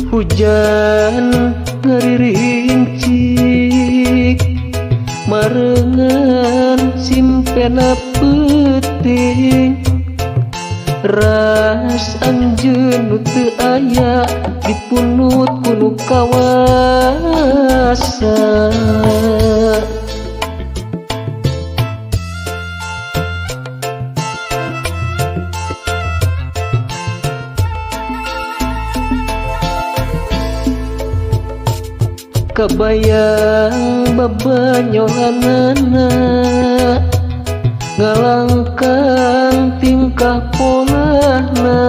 Hujan ngaririncik marengan simpena peuting. Ras anjeun nu teu aya dipunut ku nu kawasa. Kabayang babanyolanana ngalangkang tingkah polahna.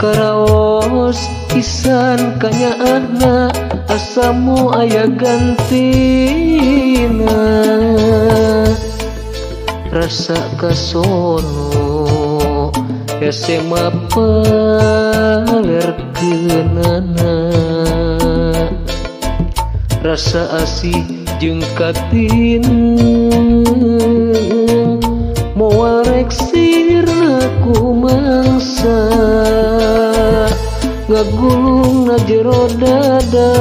Karaos pisan kanyaahna asamu aya gantina. Rasa kasono hese mapalerkeunana. Rasa asih jeung katineng moal rek sirna ku mangsa. Ngagulung na jero dada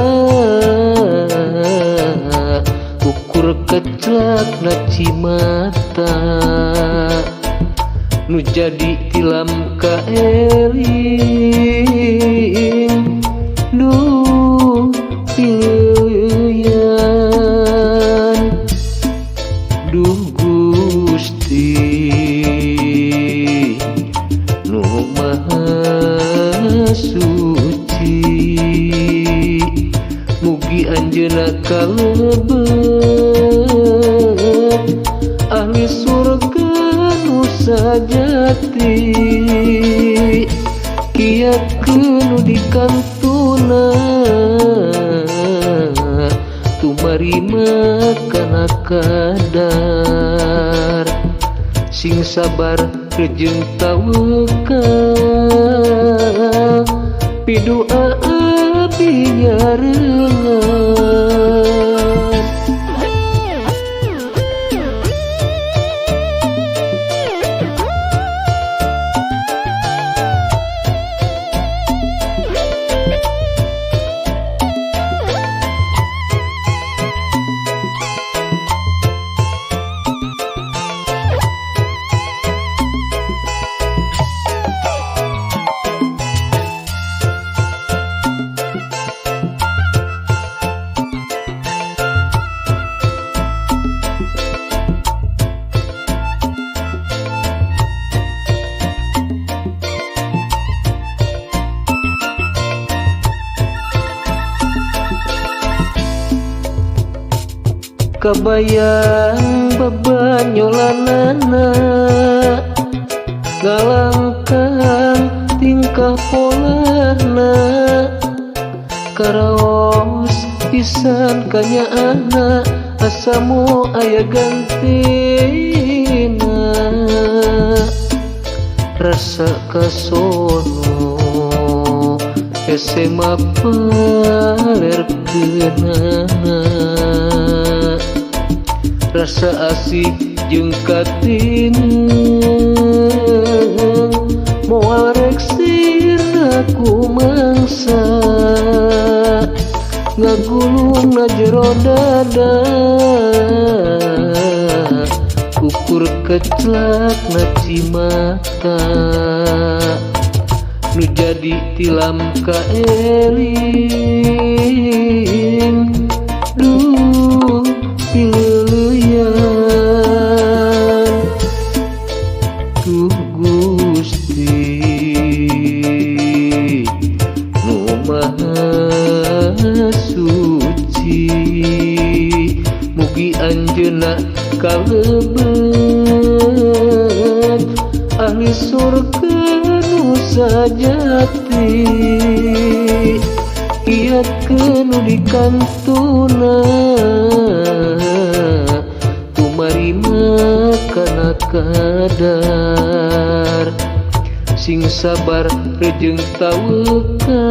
ukur kecelak na cimata. Nu jadi tilam kaeling duh pileuyan. Duh Gusti nu Maha Suci, mugi anjeunna kalebet ahli surga nu sajati. Kiatkeun nu dikantuna tumarima kana kadar. Sing sabar rejeng tawakal pidua abdi nyarengan. Kabayang babanyolanana ngalangkang tingkah polahna. Karaos pisan kanyaahna asamu aya gantina. Rasa kasono hese mapalerkeunana. Rasa asih jeung katineng moal rek sirna ku mangsa. Ngagulung na jero dada ukur kecelak na cimata. Nu jadi tilam kaeling duh pileuyan. Duh Gusti nu Maha Suci, mugi anjeunna kalebet ahli surga nu sajati. Kiatkeun nu dikantuna tumarima kana kadar. Sing sabar rejeng tawakal.